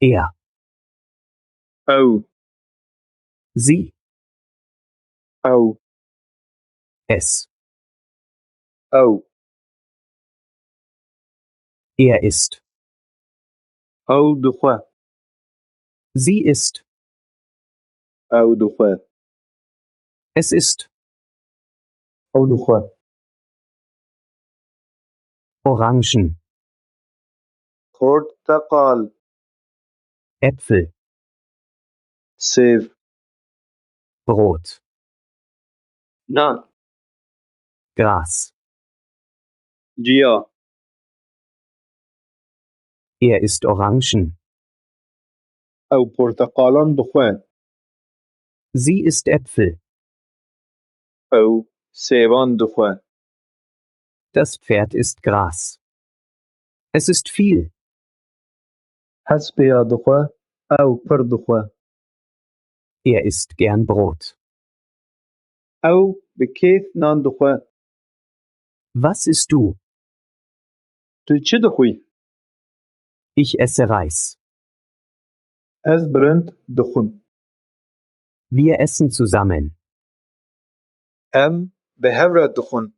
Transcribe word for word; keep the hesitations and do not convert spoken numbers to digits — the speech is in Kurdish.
Er. Ew. Sie. Ew. Es. Ew. Er isst. Ew dixwe. Sie isst. Ew dixwe. Es isst. Ew dixwe. Orangen. Porteqal. Äpfel. Sêv. Brot. Nan. Gras. Ciya. Er isst Orangen. Ew porteqalan dixwe. Sie isst Äpfel. Ew sêvan dixwe. Das Pferd isst Gras. Es ist viel. Hespê ya dixwe, ew pir dixwe. Er isst gern Brot. Ew bi kêf nan dixwe. Was isst du? Tu çi dixwî? Ich esse Reis. Ez bilind dixwim. Wir essen zusammen. Em bi hev re dixwin.